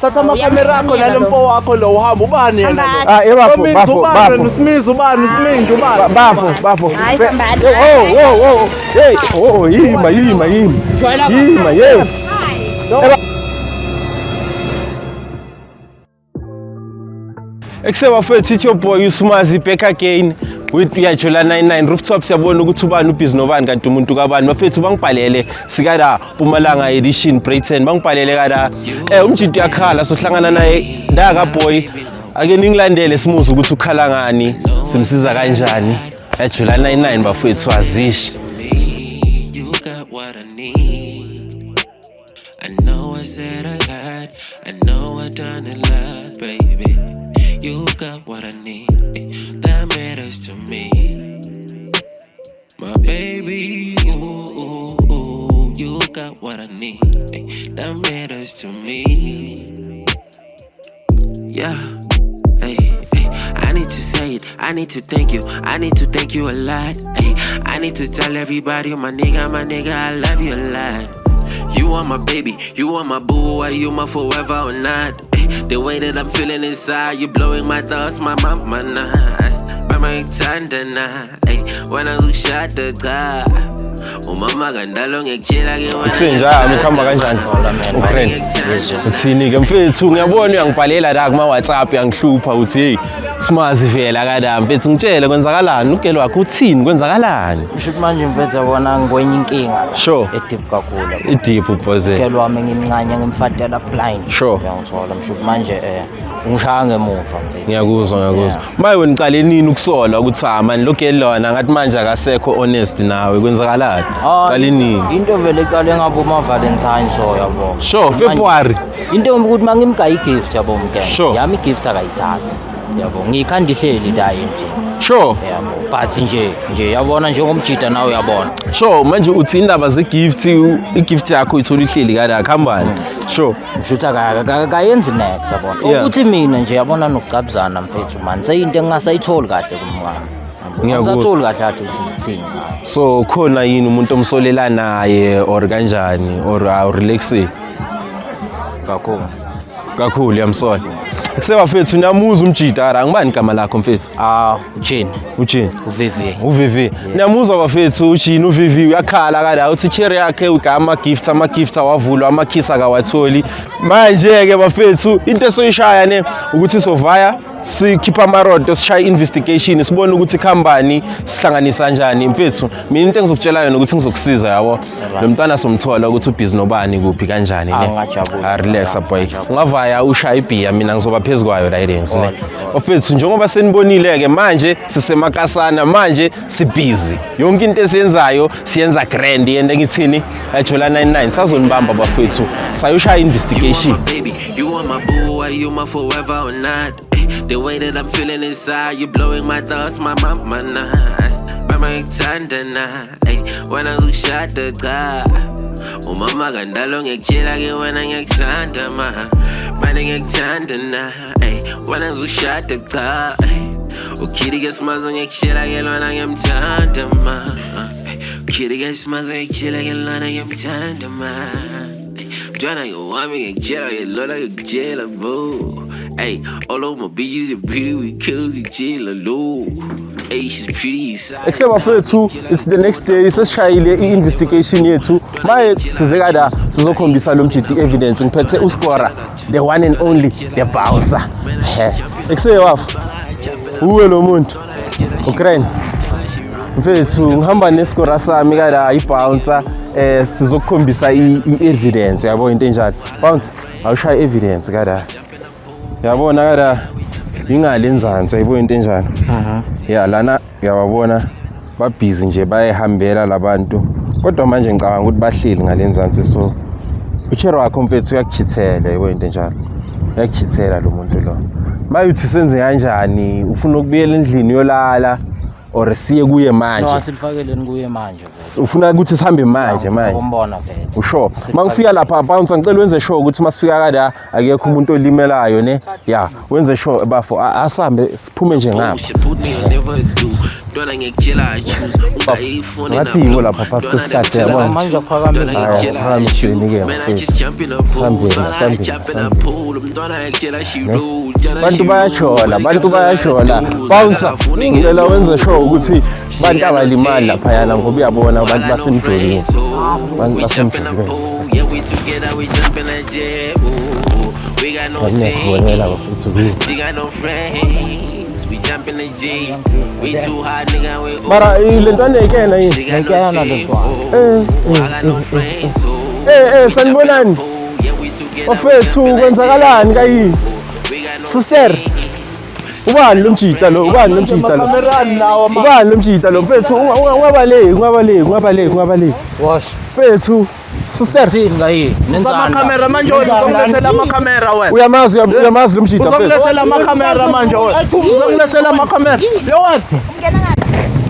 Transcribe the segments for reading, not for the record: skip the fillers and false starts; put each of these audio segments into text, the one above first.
Thatha amakamera akho nale mfo wakho lo uhamba ubani yena lo? Ah, eh, bafo, Somizi bafo, ubani bafo. wena usimizi ubani usiminji ubani? Bafo, bafo. Hayi, hambani. Oh, oh, oh. Hey, oh, yima, yima, yima. Yima, yey. Ekuse bafethu, it's your boy uSmazi back again with Uyajola 99 rooftop. Siyabona ukuthi ubani ubhizi nobani, kanti umuntu kabani. Bafethu, bangibhalele sikada Mpumalanga edition Breyten, bangibhalele kada umjidi uyakhala, sohlangana naye ndaka boy. Ake ningilandele simuze ukuthi ukhala ngani, simsiza kanjani. Uyajola 99 bafethu, azishi. You got what I need. I know I said a lot. I know I done a lot, baby. You got what I need. That matters to me. My baby, ooh, ooh, ooh, you got what I need. That matters to me. Yeah. Hey, hey, I need to say it. I need to thank you. I need to thank you a lot. Hey, I need to tell everybody, my nigga, I love you a lot. You are my baby, you are my boo. Are you my forever or not? Ay, the way that I'm feeling inside, you blowing my thoughts, my mind, my night. When I shot the car. Umama kandalo ngikutshela ke wena. Kusenjani, kuhamba kanjani? Ukraine. Uthini-ke mfethu? Ngiyabona uyangibhalela la kuma-WhatsApp, uyangihlupha, uthi hey, simazi vela kada. Mfethu, ngitshele kwenzakalani, ugelo wakho uthini, kwenzakalani? Kusho ukuthi manje mfethu, yabona ngikwenye inkinga la. E-deep kakhulu, yabo. I-deep, boze. Girl wami ngimncane, ngimfatela blind. Uyangithola? Msho ukuthi manje ungishaya ngemuva, mfethu. Ngiyakuzwa, ngiyakuzwa. Maye, wena uqale nini ukusola ukuthi ha mani lo girl lona ngathi manje akasekho honest nawe, kwenzakalani? Ah, Qale nini? Into vele iqale ngabo ma-Valentine, so yabo. February. Into ukuthi uma ngimgaya i-gift, yabo, mkene. Yami i-gift akayithathi. Yabo, ngiyikhanda ihleli la endlini. Yabo, but nje yabona njengomjida nawe uyabona. Sure, manje uthi indaba ze-gift, i-gift yakho uyithola ihleli kada kuhambani? Ngisho ukuthi akayenzi next, yabona. Ukuthi mina nje yabona nokucabuzana mfethu man, seyinto engingasayitholi kahle kumngani. Ngiyakuzwa. Angisatholi kahle kahle ukuthi sithini ngayo. So khona yini umuntu omsolela naye or kanjani, or awurelaxile? Kakhulu. Kakhulu uyamsola. Kusebafethu, niyamuzwa umjida ara, ngibani igama lakho mfethu? Ah, Ujini. Ujini. UVV. UVV. Niyamuzwa bafethu, ujini uVV uyakhala kada, uthi cherry yakhe ugama ama-gift, ama-gift awavulwa, ama-kiss akawatholi. Manje-ke bafethu, into esoyishaya ne ukuthi sovaya sikhipha amarodo, sishaye investigation, sibone ukuthi khambani, sihlanganisa kanjani. Mfethu, mina into engizokutshela yona ukuthi ngizokusiza, yabo. Lo mntwana somthola ukuthi ubhizi nobani, kuphi, kanjani ne. Ah, ngingajabula. Ah, relax boy, ungavaya ushaya ibhiya, mina ngizoba phezu kwayo la irings ne. Bafethu, njengoba senibonile-ke manje sisemakasana, manje sibhizi, yonke into esiyenzayo siyenza grand. Yento ngithini, Ajola 99 sazonibamba bafethu, sayoshaya investigation. You are my baby, you are my boo, are you my forever or not? The way that I'm feeling inside, you blowing my thoughts, my mind, my night. Bamangithanda na, wena uzokushada cha. Umama kandalo ngiyakutshela ke wena ngiyakuthanda ma. Mane ngiyakuthanda na, wena uzokushada cha. Ukhiri ke simazo ngiyakutshela ke lona ngiyamthanda ma. Ukhiri ke simazo ngiyakutshela ke lona ngiyamthanda ma. Mntwana wami ngiyakutshela ke lona ngiyakutshela bo. Hey, all of my bitches are pretty, we kill the jail low. Hey, she's pretty inside. Ekuse bafethu, it's the next day, sesishayile i-investigation yethu. Maye size kada sizokhombisa lo mjidi evidence. Ngiphethe uScora, the one and only, the bouncer. He. Ekuse wafu. Uwe lo muntu. Ukraine. Mfethu, ngihamba neScora sami kada, i-bouncer, sizokukhombisa i-evidence, yabo, into enjalo. Bouncer, awushaya evidence kada. Yabona kada ingale enzansi, ayibo into enjalo. Ya lana uyababona babhizi nje, bayahambela labantu. Kodwa manje ngicabanga ukuthi bahleli ngale nzansi, so uchero wakho mfethu uyakuchithela, yabo, into enjalo. Uyakuchithela lo muntu lo. Maye uthi senze kanjani? Ufuna ukubuyela endlini uyolala Or siye kuye No, manje? Asilifakeleni kuye manje vele. Ufuna ukuthi sihambe manje manje? Ukumbona vele. Usho mangifika lapha, bouncer, ngicela wenze sure ukuthi masifika kada akekho umuntu olimelayo, ne? Ya, wenze sure, bafo. Asambe siphume nje ngapha. Ngathi yibo lapha phasi kwesihlahla, yabona. Manje akuphakame. Hayi, asiphakamiseni-ke, bafethu. Sambeni, sambeni, sambeni. Bantu bayajola, bantu bayajola. Bouncer, ngicela wenze sure ukuthi bantu abalimali laphayana, ngoba uyabona abantu basemjolweni, abantu basemjolweni. Yeah, we together, we jump in the jet. Ooh, we got no Niyasibonela, team. bafethu, kuyo. She got no friends. We jump in the G. We too hot, nigga. We Mara le ntwana ikena yini? She got no Ngikena le team. ntwana. Oh, I got no friends. Oh, Eh, we jump in the sanibonani. pool. Yeah, we together, we Bafethu, jump in the kwenzakalani G. kayi? We got no Sister. team. Ubani lo mjita lo? Ubani lo mjita lo? Kamerani lawa Ubani lo mjita lo, mfethu? Ungabaleki, ungabaleki, ungabaleki, ungabaleki. Wash. Mfethu, sister. Thini kayi? Nenzani? Amakhamera manje wena, uzongilethela amakhamera wena. Uyamazi, uyamazi lo mjita, mfethu? Uzongilethela amakhamera manje wena. Uzongilethela amakhamera. Yo wena.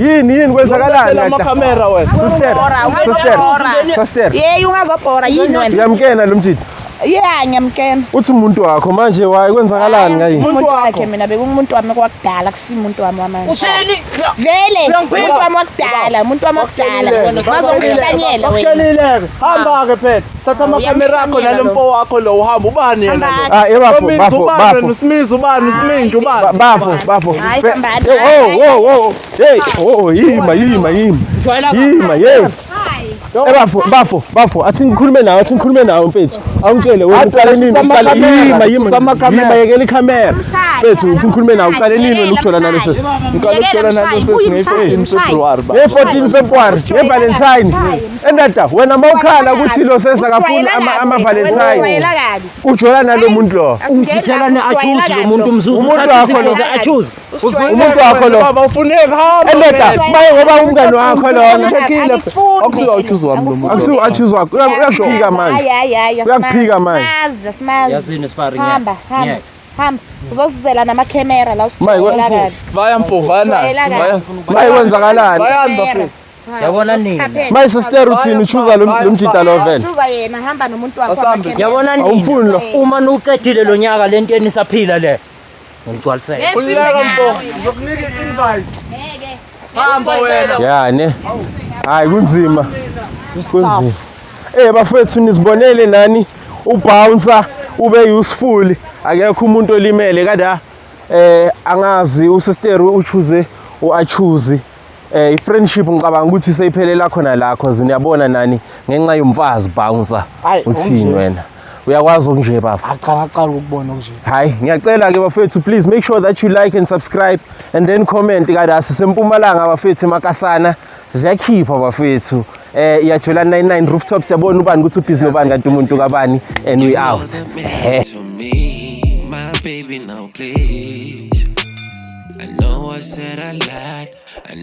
Yini, yini, kwenzakalani? Uzongilethela amakhamera wena. Sister, sister, sister. Yeyi, ungazobhora, yini wena? Uyamkena lo mjita? Ya, ngiyamkena. Uthi umuntu wakho manje, wayi, kwenzakalani ngayi? Umuntu wakhe, mina bekungumuntu wami kwakudala, kusimuntu wami wamanje. Uthini? Vele umuntu wami wakudala, umuntu wami wakudala, wazongihlanyela wena. Bakutshelile-ke, hamba-ke phela, thatha amakhamera akho nalo mfo wakho lo, uhamba. Ubani yena lo? Ah, eh, bafo, Somizi, bafo, ubani bafo. wena? Usimizi ubani? Usiminji ubani? Bafo, bafo. Hayi, hambani. Oh, oh, oh, hey, oh, yima, yima, yima, yima, hey. Eh, bafo, bafo, bafo, athi ngikhulume nawe, athi ngikhulume nawe, mfethu. Awungitshele wena, uqale nini? Uqale, yima, yima, yima, yekela ikhamera. Mfethu, ngithi ngikhulume nawe, uqale nini wena ukujola nalo sisi? Ngiqale ukujola nalo sesi ngeyi-14 February, ba. Nge-14 February, nge-Valentine. Endoda, wena mawukhala ukuthi lo sesi akafuni ama-Valentine. Ujwayela kabi. Ujola nalo muntu lo. Ungithela ne-achuzi lo muntu umzuzu. Umuntu Uthatha wakho lo. isipho ze-achuzi. Umuntu wakho lo. Baba, ufuneki, hamba. Endoda, maye ngoba umngani wakho lona. Akusiwo uchoose wami lo muntu. Akusiwo achoose wakho. Uyakuphika manje. Hayi, hayi, hayi. Uyakuphika manje. Asimazi, asimazi. Yazini sipari. Hamba, hamba. Hamba. Uzosizela namakhemera la, Maye, usijwayela kabi. Vaya mfo, vaya naye. Ujwayela Vaya. kabi. Maye, kwenzakalani? Vayani, bafethu. Yabona nina. Maye, sister, uthini, uchuza lo mjita lo vele? Chuza yena, hamba nomuntu wakho Asambe. wamakhemera. Yabona nina. Awumfuni lo. Uma nuqedile lo nyaka lento enisaphila le. Ngigcwalisele. Khululeka mfo, ngizokunika i-invite. Hamba wena. Ya ne. Hayi, kunzima. Kunzima. Eh, bafethu, nizibonele nani, ubouncer ube useful, akekho umuntu olimele kada. Angazi usister uchoose uachoose i-friendship, ngicabanga ukuthi seyiphelela khona la, cause niyabona nani, ngenxa yomfazi. Bouncer, Hayi, uthini okunje. wena? Uyakwazi okunje, bafo? Aqala aqala ukubona okunje. Hayi, ngiyacela ke, bafethu, please make sure that you like and subscribe and then comment. Kada sisempumalanga, bafethu, emakasana ziyakhipha, bafethu. Iyajola 99 rooftop, siyabona ubani ukuthi ubhizi nobani, kanti umuntu kabani, and we You are out. the man to me, my baby, now please. I know I said a lot. I